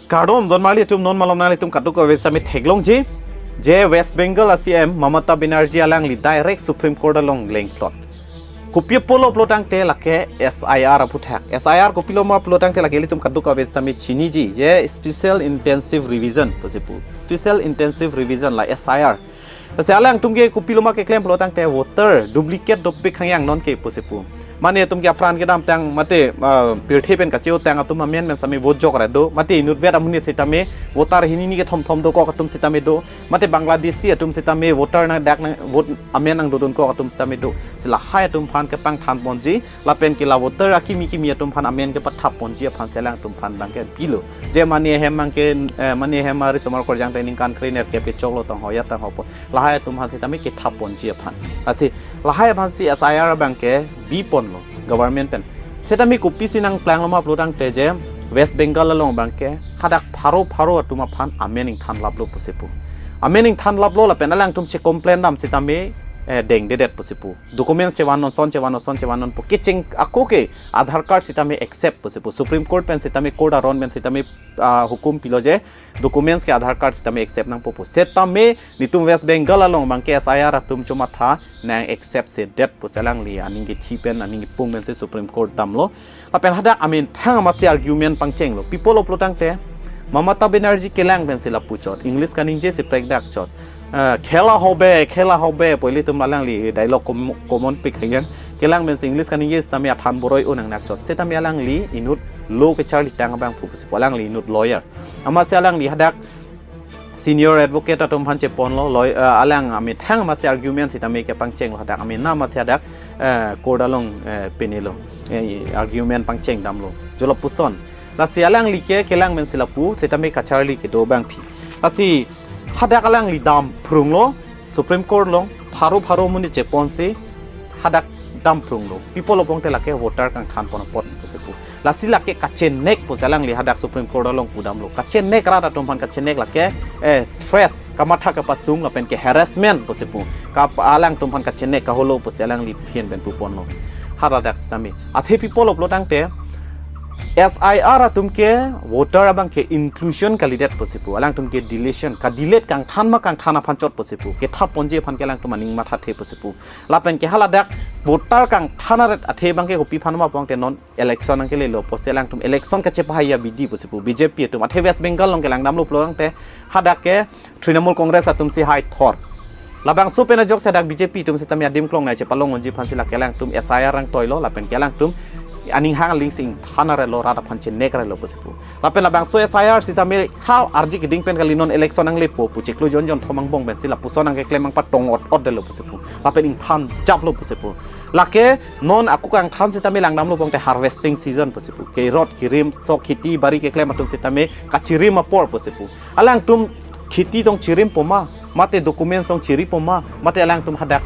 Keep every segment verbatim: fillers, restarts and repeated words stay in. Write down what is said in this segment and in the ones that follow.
Kardom, don marli atum, non malom nanglitum kadokave sitame theklongji. Je West Bengal a C M Mamata Banerjee alangli direct Supreme Court along lengplot. Kopi apotlo pulotangte lake S I R aphuthak. S I R kopilo ma pulotangte lake ilitum kadokave sitame chiniji. Je Special Intensive Revision pusi pu. Special Intensive Revision la S I R. Lasi alangtum ke kopilo ma keklem pulotangte voter duplicate dopik hangyang nonke pusi pu. Mane atum ke apran kedamtang mate, ah, pirthe pen kacheo tang atum amen pen sitame vote jokra do. Mate inutvet amonit sitame voter hini hini kethom thom dokok atum sitame do. Mate Bangladeshi atum sitame voter nangdak nang vote amen nangdodun kok atum sitame do. Lasi lahai atum aphan kepangthan ponji. Lapen ke la voter akimi kimi atum aphan amen kepathap ponji aphan si alangtum aphan abangke pilo. Je mane hem abangke, eh, mane hem arisomar korjang ta ningkan kre nerkep kechoklo tangho ya tangho po. Lahai atum aphan sitame kethap ponji aphan. Lasi lahai aphan si S I R abangke bi ponlo government pen. Sitame kopisi nangplanglo ma pulotangte je West Bengal along abangke hadak pharo pharo atum aphan amen ingthan laplo pusi pu. Amen ingthan laplo lapen alangtum che complain dam sitame, eh, dengdedet pusi pu. Documents chevan non, son chevan non, son chevan non pu. Kecheng ako ke Aadhaar card sitame accept pusi pu. Supreme Court pen sitame, court aron pen sitame, ah, hukum pilo je documents ke Aadhaar card sitame accept nangpo pu. Sitame netum West Bengal along abangke S I R atum chomatha nang accept sedet pusi alangli aning kethi pen, aning kepung pensi Supreme Court damlo. Lapen hadak amethang amatsi argument pangchenglo. Pi apotlo pulotangte Mamata Banerjee kelang pensi lapu chot. English kaningje si prekdak chot. Eh, khela hobe, khela hobe pu ilitum alangli dialogue com-, common pik hangyang. Kelang pensi English kaningje sitame athan boroi un nangnak chot. Sitame alangli inut law kecharli tang abang pu pusi pu, alangli inut lawyer. Amatsi alangli hadak senior advocate atum aphan cheponlo, law-, eh, alang amethang amatsi argument sitame kepangchenglo hadak, amena amatsi hadak, eh, court along, eh, penelo, eh, argument pangcheng damlo. Jo lapuson. Lasi alangli ke kelang pensi lapu, sitame kacharli kedo abang phi. Lasi hadak alangli dam phrunglo, Supreme Court along, pharo pharo amonit cheponsi, hadak dam phrunglo. Pi apotlo pulotangte lake voter kangthan pon apot pusi pu. Lasi lake kachenek pusi alangli hadak Supreme Court along pudamlo. Kachenek rat atum aphan kachenek lake, eh, stress, kamatha kapachung lapen ke harassment pusi pu. Kap alangtum aphan kachenek kaholo pusi alangli ahin pen puponlo. Haladak sitame. Athe pi apotlo pulotangte S I R atum ke voter abangke inclusion kalidet pusi pu. Alangtum ke deletion, kadelete kangthan ma kangthan aphan chot pusi pu. Kethap ponji aphan ke alangtum aning mathathe pusi pu. Lapen ke haladak voter kangthan aret athe abangke kopi aphan ma pulotangte non election nangkelelo pusi alangtum election kachepahai abidi pusi pu B J P atum. Athe West Bengal along kelang damlo pulotangte hadak ke Trinamool Congress atum si hai thor. Labangso pen ajok si hadak B J P atum sitame adim klongnei chepalong unji aphan si lake alangtum S I R nangtoilo lapen ke alangtum aning hang aling si ingthan arelo, rat aphan chenek arelo pusi pu. Lapen labangso S I R sitame ha arji keding pen kali, non election nanglepo pu chiklo jon jon thom angbong pensi lapuson nangkeklem nangpatong ot ot detlo pusi pu. Lapen ingthan japlo pusi pu. Lake non ako kangthan sitame lang damlo pulotangte harvesting season pusi pu. Kerot kerim, sok kheti bari keklem atum sitame kachirim apor pusi pu. Alangtum kheti tong chirimpo ma, mate documents tong chiripo ma, mate alangtum hadak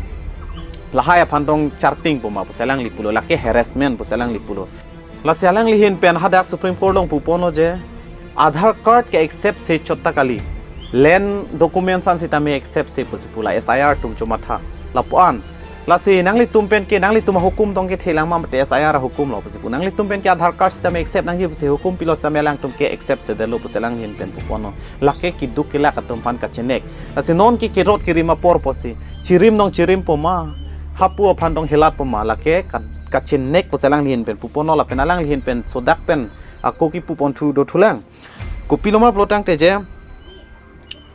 lahai aphan tong chartingpo ma pusi alangli pulo, lake harassment pusi alangli pulo. Lasi alangli ahin pen hadak Supreme Court along puponlo je Aadhaar card ke accept se chot ta kali, land documents an sitame accept se pusi pu, la S I R atum chomatha lapu-an. Lasi nanglitum pen ke, nanglitum ahukum tong kethe lang ma mate S I R ahukum lo pusi pu. Nanglitum pen ke Aadhaar card sitame accept nangji pusi hukum pilo sitame alangtum ke accept sedetlo pusi alang ahin pen puponlo. Lake keduk kelak atum aphan kachenek. Lasi non ke kerot kerim apor pusi, chirim tong chirimpo ma, hapu aphan tong helatpo ma, lake ka-, kachenek pusi alangli ahin pen puponlo lapen alangli ahin pen sodak pen ako kipu ponthu dothulang. Kopilo ma pulotangte je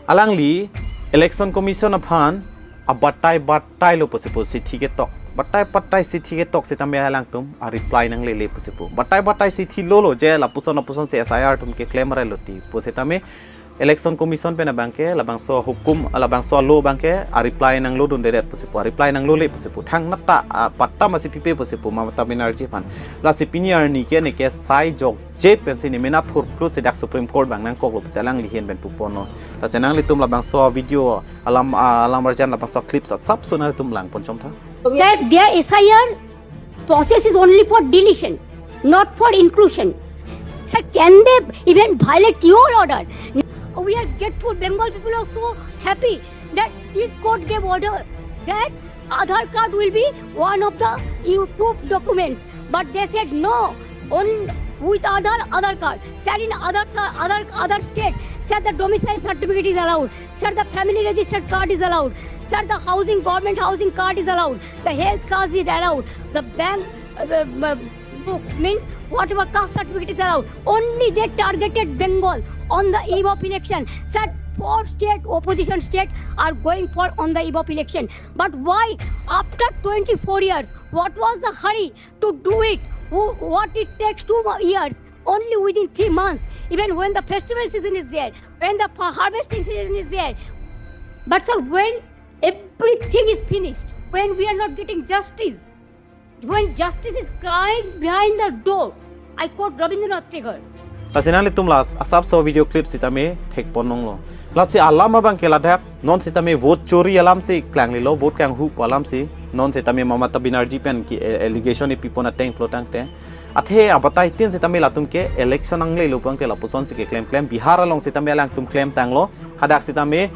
alangli Election Commission aphan abatai batailo pusi pu sithi ketok. Batai batai sithi ketok sitame alangtum areply nanglele pusi pu. Batai batai sithi lolo je lapuson lapuson si S I R atum keklem arelo ti pu sitame Election Commission pen abangke labangso hukum, labangso law abangke areply nanglodundedet pusi pu, areply nanglole pusi pu. Thangnat ta, ah, patta masi pipe pusi pu Mamata Banerjee aphan. Lasi pini arni ke neke sai jokje pensi ne mena thurphlut si dak Supreme Court abang nangkoklo pusi alangli ahin pen puponlo. Lasi nanglitum labangso video alam, ah, alam arjan labangso clips asapso nanglitum langpon chomtha. Sir, their S I R process is only for deletion, not for inclusion. Sir, can they even violate your order? We are grateful. Bengal people are so happy that this court gave order that Aadhaar card will be one of the approved documents. But they said no, on with other Aadhaar card. Sir, in other, other, other state, sir, the domicile certificate is allowed. Sir, the family registered card is allowed. Sir, the housing, government housing card is allowed. The health card is allowed. The bank uh, uh, uh, book, means whatever caste certificate is allowed. Only they targeted Bengal on the eve of election. Sir, four state, opposition state, are going for on the eve of election. But why, after twenty-four years, what was the hurry to do it? Who, what it takes two mo- years? Only within three months, even when the festival season is there, when the fa- harvesting season is there. But sir, when everything is finished, when we are not getting justice, when justice is crying behind the door, I quote Rabindranath Tagore. Lasi nanglitum la asapso video clip sitame thekpon longlo. Lasi alam abang ke ladak, non sitame vote chori alam si klanglelo, vote kanghu pu alam si, non sitame Mamata Banerjee pen ke allegation ipipon ateng pulo tangte, athe abatai tin sitame latum ke election nanglelo abang ke lapuson si keklemklem, Bihar along sitame alangtum klemtanglo, hadak sitame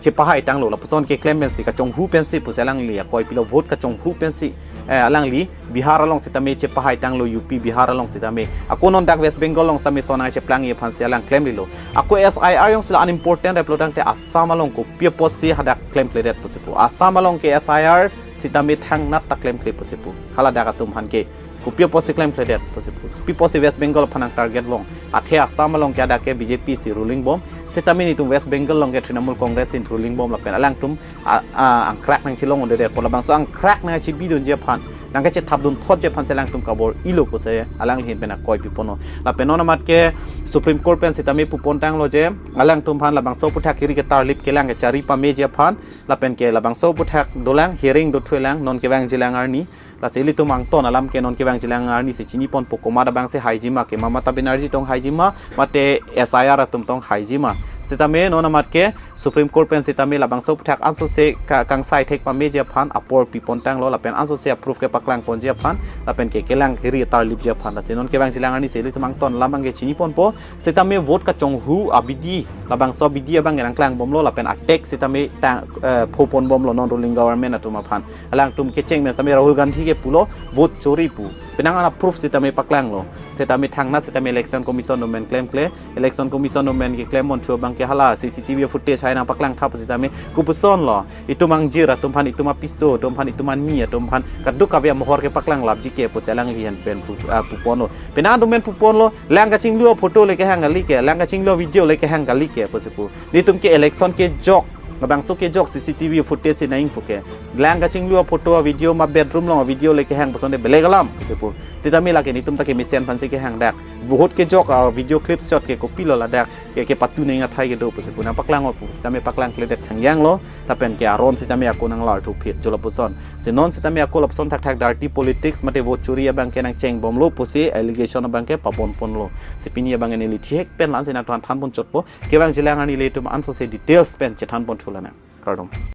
chepahai tanglo, lapuson keklem pensi, kachonghu pensi pusi alangli akoi pilo, vote kachonghu pensi, eh, alangli Bihar along sitame chepahai tanglo, U P Bihar along sitame. Ako non dak West Bengal along sitame sonai cheplangji aphansi alang klemlelo. Ako S I R jongsi la unimportant pulo tangte Assam along kopi apotsi hadak klemkledet pusi pu. Assam along ke S I R sitame thangnat ta klemkle pusi pu. Hala dak atum aphan ke kopi apotsi klemkledet pusi pu. Kopi apotsi West Bengal aphan nang target long. Athe Assam along ke hadak ke B J P si ruling bom. Sitame nelitum West Bengal along ke Trinamool Congress si ruling bom lapen alangtum a, a, angkrak nangchelong un'edet pu, labangso angkrak nangchebidunji aphan, nangkachethapdun thotji aphansi alangtum kabor-ilo pusi alangli ahin pen akoi piponlo. Lapen non amat ke Supreme Court pen sitame pupon tanglo je, alangtum aphan labangso aphuthak kiri ketarlip kelang kechari pameji aphan, lapen ke labangso aphuthak dolang, hearing dothulang, non kevangjilang arni. Lasi ilitum angton alam ke non kevangjilang arni si chiniponpo, komat abang si haiji ma, ke Mamata Banerjee tong haiji ma, mate S I R atum tong haiji ma. Sitame non amat ke Supreme Court pen sitame labangso aphuthak ansose ka-, kangsai thek pameji aphan apor pipon tanglo, lapen ansose a-proof kepaklang ponji aphan, lapen ke kelang kiri tarlipji aphan. Lasi non kevangjilang arni si ilitum angton alam abang ke chiniponpo, sitame vote kachonghu abidi, labangso abidi abang ke nangklang bomlo, lapen a-tax sitame tang, eh, phopon bomlo non ruling government atum aphan. Alangtum kecheng pen sitame Rahul Gandhi ke pulo vote chori pu. Penang an a-proof sitame paklanglo. Sitame thangnat sitame Election Commission atum pen klemkle. Election Commission atum pen keklem monthu abang ke hala C C T V footage hai nangpaklang tha pu sitame kopusonlo. Itum angjir atum aphan, itum apiso atum aphan, itum ani atum aphan kadokave amohor kepaklang lapji ke pusi alangli ahin pen pu, ah, puponlo. Penang atum pen puponlo, lang kachinglu aphoto le kehang kali ke, lang kachinglu avideo le kehang kali ke pusi pu. Nelitum ke election kejok, labangso kejok C C T V footage si nang-ingpu ke. Lang kachinglu aphoto avideo ma bedroom along avideo le kehang puson de beleg alam pusi pu. Sitame lake nelitum ta kemesen aphansi kehang dak. Vote kejok avideo clip shot ke kopilo ladak ke, kepatu neng athai kedo pusi pu nangpaklang pu. Sitame paklangkledet thangjanglo, lapen ke aron sitame ako nanglarthu phit jo lapuson. Si non sitame ako lapuson thakthak dirty politics mate vote chori abang ke nangcheng bomlo pusi allegation abang ke paponponlo. Si pini abang ke neli thihek pen la-ansi nangthan thanpon chotpo. Kevangjilang arni ilitum ansose details pen chethanpon thulang nang. Kardom.